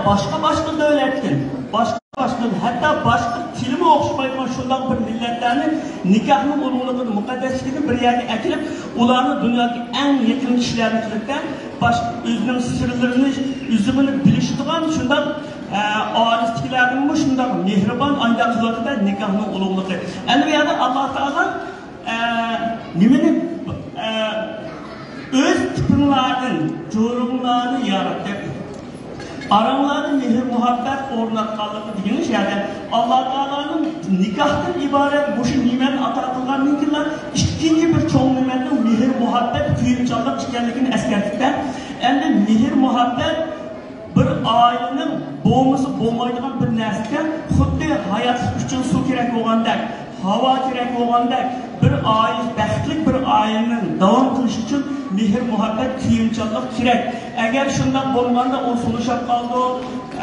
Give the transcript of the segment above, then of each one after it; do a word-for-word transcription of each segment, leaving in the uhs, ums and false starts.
باشقا-باشقا دۆلەتتىن، باشقا-باشقا، ھەتتا باشقا تىلىمۇ ئوخشىمايدىغان شۇنداق بىر مىللەتلەرنى نىكاھنىڭ ئۇلۇغلۇقىنى، مۇقەددەسلىكىنى بىر يەرگە ئەكىرىپ، ئۇلارنى دۇنيادىكى ئەڭ يېقىن كىشىلەرنى قىلىپ، باش-، ئۆزىنىڭ سىرلىرىنى، ئۆزىنى بىلىشىدىغان شۇنداق، ئە، ئائىلىسىدىكىلەرنىمۇ شۇنداق مېھرىبان ئانداق قىلىۋاتىدۇ نىكاھنىڭ ئۇلۇغلۇقى. ئەنە بۇ يەردە ئاللا تائالا ئە، نېمىنى، ئە، ئۆز تىپىڭلاردىن جورۇڭلارنى يارات دەپ، ئاراڭلاردا مېھىر-مۇھەببەت ئورناتقانلىقى دېگىنى شۇ يەردە ئاللا تائالانىڭ نىكاھتىن ئىبارەت مۇشۇ نېمەتنى ئاتا قىلغاندىن كېيىنلا ئىككىنچى بىر چوڭ نېمەتنىڭ مېھىر-مۇھەببەت، كۆيۈمچانلىق ئىكەنلىكىنى ئەسكەرتىپتۇ. ئەمدى مېھىر-مۇھەببەت بىر ئائىلىنىڭ بولمىسا بولمايدىغان بىر نەرسىكەن، خۇددى ھاياتلىق ئۈچۈن سۇ كېرەك بولغاندەك، ھاۋا كېرەك بولغاندەك، بىر ئائىلە، بەختلىك بىر ئائىلىنىڭ داۋام قىلىشى ئۈچۈن مېھىر-مۇھەببەت، كۆيۈمچانلىق كېرەك. ئەگەر شۇنداق بولمىغاندا، ئۇ سۇلۇشاپ قالىدۇ،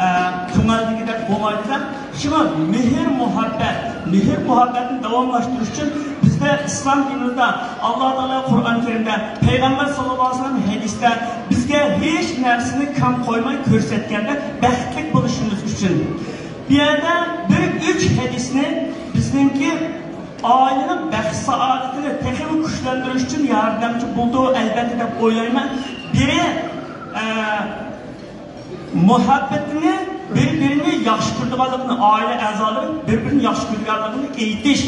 ئە، كۆڭۈلدىكىدەك بولمايدۇ دەپ. شۇڭا مېھىر-مۇھەببەت، مېھىر-مۇھەببەتنى داۋاملاشتۇرۇش ئۈچۈن بىزدە ئىسلام دىنىمىزدا ئاللا تائالا قۇرئان كەرىمدە، پەيغەمبەر ساللاللاھۇ ئەلەيھى ۋەسەللەم ھەدىستە بىزگە ھېچ نەرسىنى كەم قويماي كۆرسەتكەندە بەختلىك بولۇشىمىز ئۈچۈن. بۇ يەردە بىر ئۈچ ھەدىسنى بىزنىڭكى ئائىلىنىڭ بەخت-سائادىتىنى تېخىمۇ كۈچلەندۈرۈش ئۈچۈن ياردەمچى بولىدۇ، ئەلۋەتتە، دەپ ئويلايمەن. بىرى، ئە، مۇھەببىتىنى، بىر-بىرىنى ياخشى كۆرىدىغانلىقىنى، ئائىلە ئەزالىرى بىر-بىرىنى ياخشى كۆرىدىغانلىقىنى ئېيتىش.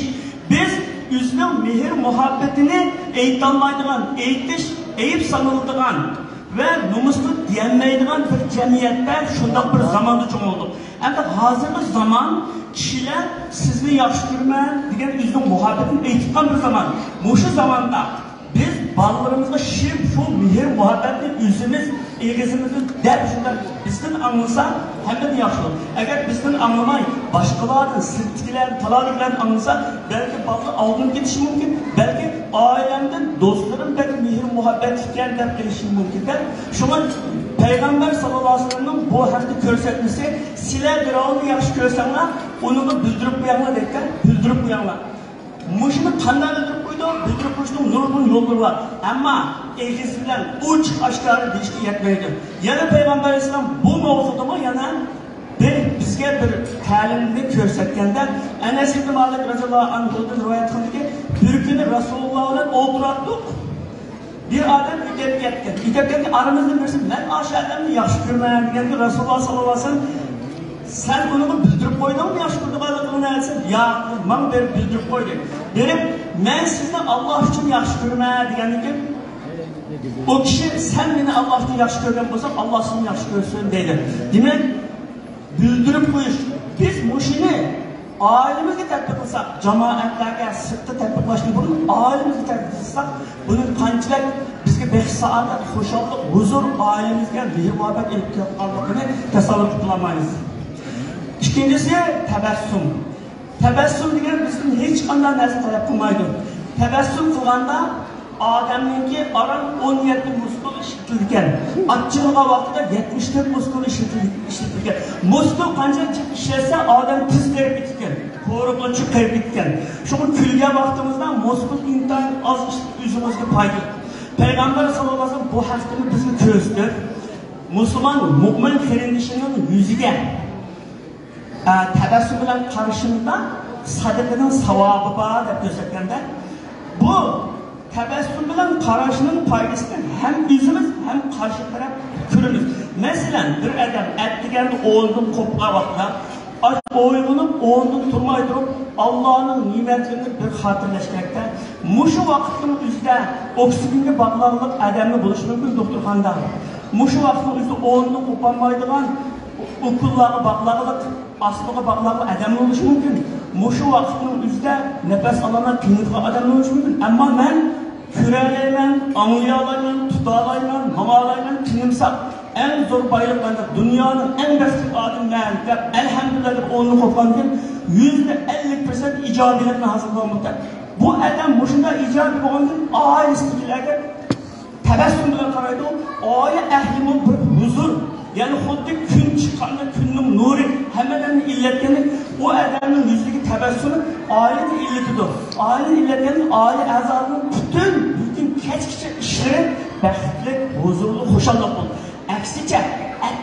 بىز ئۆزىنىڭ مېھىر-مۇھەببىتىنى ئېيتالمايدىغان، ئېيتىش ئەيىب سانىلىدىغان ۋە نومۇسلۇق دېيەلمەيدىغان بىر جەمئىيەتتە، شۇنداق بىر زاماندا چوڭ بولدۇق. ئەمدى ھازىرقى زامان كىشىلەر سىزنى ياخشى كۆرىمەن دېگەن ئۆزىنىڭ مۇھەببىتىنى ئېيتىدىغان بىر زامان. مۇشۇ زاماندا بىز بالىلىرىمىزغا شىم شۇ مېھىر-مۇھەببەتنى ئۆزىمىز ئېغىزىمىزدىن دەپ شۇنداق بىزدىن ئاڭلىسا، ھەممىدىن ياخشى بولىدۇ. ئەگەر بىزدىن ئاڭلىماي، باشقىلاردىن، سىرتتىكىلەردىن، پالانىكىلەردىن ئاڭلىسا، بەلكى بالىلار ئالدىنىپ كېتىشى مۇمكىن، بەلكى ئائىلەمدىن، دوستلىرىم بەك مېھىر-مۇھەببەتلىككەن دەپ قېلىشى مۇمكىن دەپ. شۇڭا پەيغەمبەر ساللاللاھۇ ئەلەيھى ۋەسەللەمنىڭ بۇ ھەقتە كۆرسەتمىسى، سىلەر بىراۋنى ياخشى كۆرسەڭلار، ئۇنىڭغا بىلدۈرۈپ قويۇڭلار دەيدىكەن، بىلدۈرۈپ قويۇڭلار. مۇشۇنى قانداق بىلدۈرۈپ قويىدۇ؟ بىلدۈرۈپ قويۇشنىڭ نۇرغۇن يوللىرى بار. ئەمما ئېغىز بىلەن ئوچۇق ئاشكارا دېيىشكە يەتمەيدۇ. يەنە پەيغەمبەر ئەلەيھىسسالام بۇ ماۋزۇدىمۇ يەنە بىر، بىزگە بىر تەلىمنى كۆرسەتكەندە، ئەنەس ئىبن مالىك رەزىياللاھۇ ئەنھۇدىن رىۋايەت قىلىندىكى، بىر كۈنى رەسۇلۇللا بىلەن ئولتۇراتتۇق. بىر ئادەم ئۆتۈپ كەتكەن. ئۆتۈپ كەتكەن ئارىمىزدىن بىرسى، مەن ئاشۇ ئادەمنى ياخشى كۆرىمەن دېگەندە، رەسۇلۇللا ساللاللاھۇ ئەلەيھى ۋەسەللەم، سەن ئۇنىڭغا بىلدۈرۈپ قويدۇڭمۇ ياخشى كۆرىدىغانلىقىڭنى دېسە، ياق، ماڭا بېرىپ بىلدۈرۈپ قويدى. بېرىپ، مەن سىزنى ئاللا ئۈچۈن ياخشى كۆرىمەن دېگەندىن كېيىن، ئۇ كىشى، سەن مېنى ئاللا ئۈچۈن ياخشى كۆرگەن بولساڭ، ئاللا سېنى ياخشى كۆرسۇن دەيدۇ. دېمەك، بىلدۈرۈپ قويۇش. بىز مۇشۇنى ئائىلىمىزگە تەتبىق قىلساق، جامائەتلەرگە، سىرتقا تەتبىقلاشتىن بۇرۇن ئائىلىمىزگە تەتبىق قىلساق، بۇنىڭ قانچىلىك بىزگە بەخت-سائادەت، خۇشاللىق، ھۇزۇر، ئائىلىمىزگە مېھىر-مۇھەببەت ئېلىپ كېلىدىغانلىقىنى تەسەۋۋۇر قىلالمايمىز. ئىككىنچىسى، تەبەسسۇم. تەبەسسۇم دېگەن بىزدىن ھېچقانداق نەرسە تەلەپ قىلمايدۇ. تەبەسسۇم قىلغاندا ئادەمنىڭكى ئاران ئون يەتتە مۇسكۇل ئىشلىتىلگەن. ئاچچىقلىغان ۋاقتىدا يەتمىش تۆت مۇسكۇل ئىشلىتىل-، ئىشلىتىلگەن. مۇسكۇل قانچە جىق ئىشلەتسە، ئادەم تېز قېرىپ كېتىدىكەن. قورۇقلىرى چىقىپ قېرىپ كېتىدىكەن. شۇڭا كۈلگەن ۋاقتىمىزدا مۇسكۇل ئىنتايىن ئاز ئىشلىتىپ ئۆزىڭىزگە پايدىلىق. پەيغەمبەر ساللاللاھۇ ئەلەيھى ۋەسەللەم بۇ ھەقتىمۇ بىزگە كۆرسىتىپ، مۇسۇلمان مۆمىن قېرىندىشىنىڭ يۈزىگە ئە، تەبەسسۇم بىلەن قارىشىڭدا سەدىقىنىڭ ساۋابى بار دەپ كۆرسەتكەندە، بۇ تەبەسسۇم بىلەن قاراشنىڭ پايدىسىنى ھەم ئۆزىمىز، ھەم قارشى تەرەپ كۆرىمىز. مەسىلەن، بىر ئادەم ئەتىگەندە ئورنىدىن قوپقان ۋاقتىدا، ئاچ-، ئويغىنىپ ئورنىدىن تۇرماي تۇرۇپ، ئاللانىڭ نېمەتلىرىنى بىر خاتىرىلەش كېرەكتە. مۇشۇ ۋاقىتنىڭ ئۆزىدە ئوكسىگېنگە باغلانغانلىق ئادەمنى بولۇشى مۇمكىن دوختۇرخانىدا. مۇشۇ ۋاقىتنىڭ ئۆزىدە ئورنىدىن قوپالمايدىغان، ئوكۇللارغا باغلانغانلىق، ئاستمىغا باغلانغانلىق ئادەمنى بولۇشى مۇمكىن. مۇشۇ ۋاقىتنىڭ ئۆزىدە نەپەس ئالالماي قىينىلىدىغان ئادەمنى بولۇشى مۇمكىن. ئەمما مەن كۆرەلەيمەن، ئاڭلىيالايمەن، تۇتالايمەن، ماڭالايمەن، تىنىمساق، ئەڭ زور بايلىق مەندە، دۇنيانىڭ ئەڭ بەختلىك ئادىمى مەن دەپ، ئەلھەمدۇلىللا دەپ ئورنىنى قوپقاندىن كېيىن، يۈزدە ئەللىك پىرسەنت ئىجابىيلىقنى ھاسىل قىلغان بولىدۇ. بۇ ئادەم مۇشۇنداق ئىجابىي بولغاندىن كېيىن ئائىلىسىدىكىلەرگە تەبەسسۇم بىلەن قارايدۇ. ئائىلە ئەھلىمۇ بىر ھۇزۇر، يەنى خۇددى كۈن چىققاندا كۈننىڭ نۇرى ھەممىلەرنى ئىللەتكەندەك، ئۇ ئادەمنىڭ يۈزىدىكى تەبەسسۇمى ئائىلىنى ئىللىتىدۇ. ئائىلىنى ئىللەتكەندىن ئائىلە ئەزالىرىنىڭ پۈتۈن بۈگۈن كەچكىچە ئىشلىرى بەختلىك، ھۇزۇرلۇق، خۇشاللىق بولىدۇ. ئەكسىچە،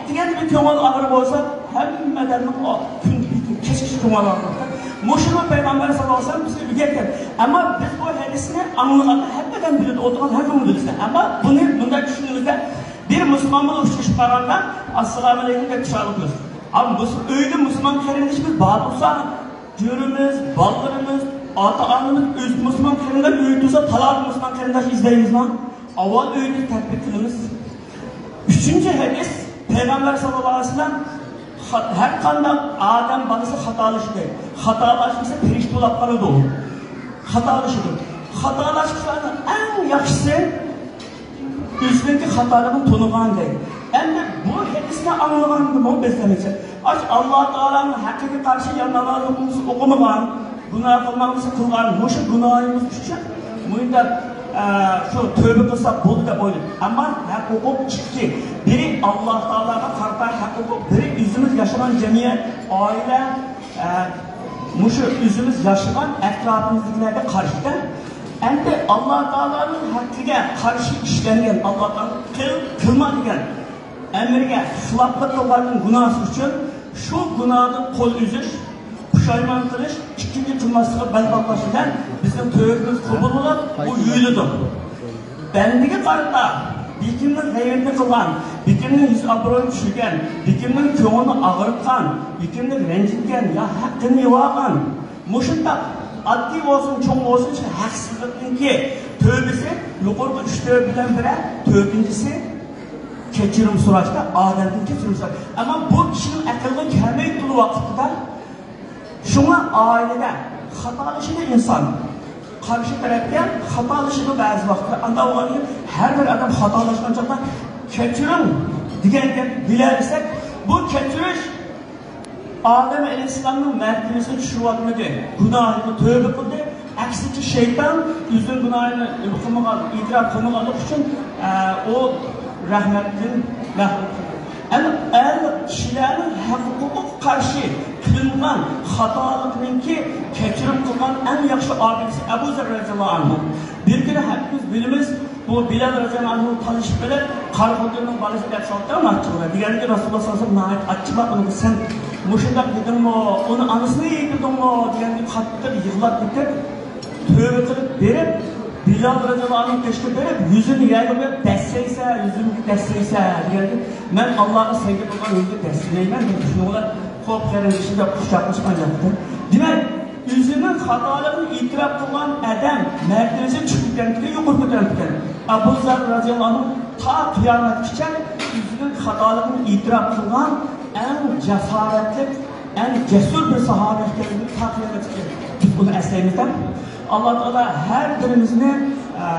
دېگەندە بىر كۆڭۈل ئاغرىق بولسا، ھەممە ئادەمنىڭ ئۇ كۈن، كەچكىچە كۆڭۈل ئاغرىق. مۇشۇنى پەيغەمبەر ساللاللاھۇ ئەلەيھى ۋەسەللەم بىزگە ئۆگەتكەن. ئەمما بىز بۇ ھەدىسنى ئاڭلىغاندا ھەممە ئادەم بىلىدۇ، ئولتۇرغان ھەممىمىز بىلىمىز. ئەمما بۇنى مۇنداق چۈشىنىمىزدە، بىر مۇسۇلمان بىلەن ئۇچرىشىپ قالغاندا، ئەسسالامۇ ئەلەيكۇم دەپ چىرايلىق كۆرسىتىمىز. ئەمما مۇس-، ئۆيدە مۇسۇلمان قېرىندىشىمىز بار تۇرسا، جۆرىمىز، بالىلىرىمىز، ئاتا-ئانىمىز ئۆز مۇسۇلمان قېرىنداش ئۆيدە تۇرسا، تالادا مۇسۇلمان قېرىنداش ئىزدەيمىزما؟ ئاۋۋال ئۆيدىكى تەربىيە قىلىمىز. ئۈچىنچى ھەدىس، پەيغەمبەر ساللاللاھۇ ئەلەيھى ۋەسەللەم خات-، ھەر قانداق ئادەم بالىسى خاتالىشىدۇ. خاتالاشمىسا پەرىشتە بولاپ قالىدۇ. خاتالىشىدۇ. خاتالاشقاننىڭ ئەڭ ياخشىسى ئۆزىنىڭكى خاتالىقىنى تونۇغان دەيدۇ. ئەمدى بۇ ھەدىسنى ئاڭلىغاندىمۇ بىز نېمىشقا ئاش ئاللا تائالانىڭ ھەققىگە قارشى يا نامازلىقىمىزنى ئوقۇمىغان، گۇناھ قىلماقچى قىلغان مۇشۇ گۇناھىمىز ئۈچۈن مۇنداق، ئە، شۇ تۆبە قىلساق بولدى دەپ ئويلايدۇ. ئەمما ھەق ھوقۇق ئىككى. بىرى ئاللا تائالاغا قارىتا ھەق ھوقۇق، بىرى ئۆزىمىز ياشىغان جەمئىيەت، ئائىلە، ئە، مۇشۇ ئۆزىمىز ياشىغان ئەتراپىمىزدىكىلەرگە قارشىدا. ئەمدى ئاللا تائالانىڭ ھەققىگە قارشى ئىشلەنگەن، ئاللا تائالا قىل، قىلما دېگەن ئەمرىگە خىلاپلىق قىلغاننىڭ گۇناھى ئۈچۈن شۇ گۇناھدىن قول ئۈزۈش، پۇشايمان قىلىش، ئىككىنچى قىلماسلىققا بەل باغلاش بىلەن بىزنىڭ تۆبىمىز قوبۇل بولۇپ، بۇ يۇيۇلىدۇ. بەندىگە قارىتا بىكىمنىڭ غەيۋىتىنى قىلغان، بىكىمنىڭ يۈز ئابرۇيىنى چۈشۈرگەن، بىكىمنىڭ كۆڭلىنى ئاغرىتقان، بىكىمنى رەنجىتكەن يا ھەققىنى يېۋالغان، مۇشۇنداق ئاددىي بولسۇن، چوڭ بولسۇن، ھەقسىزلىقنىڭكى تۆبىسى يۇقىرىقى ئۈچ تۆبە بىلەن بىرەر، تۆتىنچىسى كەچۈرۈم سوراشتا، ئادەمدىن كەچۈرۈم سوراش. ئەمما بۇ كىشىنىڭ ئەقلىگە كەلمەيدۇ ئۇ ۋاقىتتا. شۇڭا ئائىلىدە خاتالىشىدۇ ئىنسان. قارشى تەرەپكە خاتالىشىدۇ بەزى ۋاقىتتا. ئانداق بولغاندىن كېيىن ھەر بىر ئادەم خاتالاشقان چاغدا كەچۈرۈڭ دېگەن گەپ بىلەلىسەك، بۇ كەچۈرۈش ئادەم ئەلەيھىسسالامنىڭ مەرتىۋىسىنى چۈشۈرۈۋاتمىدى. گۇناھىغا تۆبە قىلدى. ئەكسىچە شەيتان ئۆزىنىڭ گۇناھىنى قىلمىغان، ئېتىراپ قىلمىغانلىقى ئۈچۈن، ئە، ئۇ رەھمەتتىن مەھرۇم قىلدى. ئەمما ئەر كىشىلەرنىڭ ھەق ھوقۇقىغا قارشى قىلىنغان خاتالىقنىڭكى كەچۈرۈم قىلغان ئەڭ ياخشى ئابىدىسى ئەبۇ زەر رەزىياللاھۇ ئەنھۇ. بىر كۈنى ھەممىمىز بىلىمىز، بۇ بىلال رەزىياللاھۇ ئەنھۇ تالىشىپ قېلىپ، قارا خوتۇننىڭ بالىسى دەپ سالدى ئاچچىقىدا. دېگەندىكى رەسۇلۇللا ساللاللاھۇ ئەلەيھى ۋەسەللەم ناھايىتى ئاچچىقلاپ ئۇنىڭغا، سەن مۇشۇنداق دېدىڭمۇ، ئۇنى ئانىسىنى يېتىردىڭمۇ دېگەندىكى قاتتىق يىغلاپ كېتىپ، تۆبە قىلىپ بېرىپ، بىلال رەزىياللاھۇ ئەنھۇ قېشىغا بېرىپ، يۈزىنى يەرگە قويۇپ، دەسسەيسە، يۈزۈمگە دەسسەيسە دېگەندە، مەن ئاللاغا سەجدە قىلغان يۈزگە دەسسىمەيمەن دەپ شۇنىڭ بىلەن قوپ قېرىندىشى دەپ قۇچاقلىشىپ ئايلاندى. دېمەك، ئۆزىنىڭ خاتالىقىنى ئېتىراپ قىلغان ئادەم مەرتىۋىسى چۈشۈپ كېتەمتىكەن، يۇقىرى كۆتۈرۈلىدىكەن. ئەبۇ زەر رەزىياللاھۇ ئەنھۇ تا قىيامەتكىچە ئۆزىنىڭ خاتالىقىنى ئېتىراپ قىلغان ئەڭ جاسارەتلىك، ئەڭ جەسۇر بىر ساھابە ئىكەنلىكىنى تا قىيامەتكىچە بىز بۇنى ئەسلەيمىز. ئاللا تائالا ھەر بىرىمىزنى، ئە،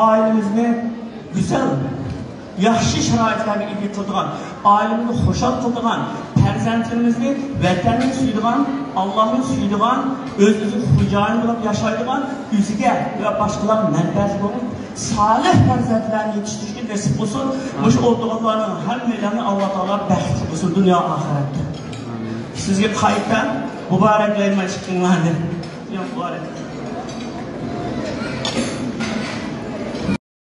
ئائىلىمىزنى گۈزەل، ياخشى شارائىتلارغا ئىگە قىلىدىغان، ئائىلىمىزنى خۇشال قىلىدىغان، پەرزەنتلىرىمىزنى ۋەتەننى سۆيىدىغان، ئاللانى سۆيىدىغان، ئۆز-ئۆزىگە خوجايىن بولۇپ ياشايدىغان، ئۆزىگە ۋە باشقىلارغا مەنپەئەتلىك بولغان سالىھ پەرزەنتلەرنى يېتىشتۈرۈشكە نېسىپ قىلسۇن. مۇشۇ ئولتۇرغانلارنىڭ ھەممەيلەننى ئاللا تائالا بەختلىك قىلسۇن دۇنيا ئاخىرەتتە. سىزگە قايتا مۇبارەكلەيمەن ئىككىڭلارنى. مۇبارەك.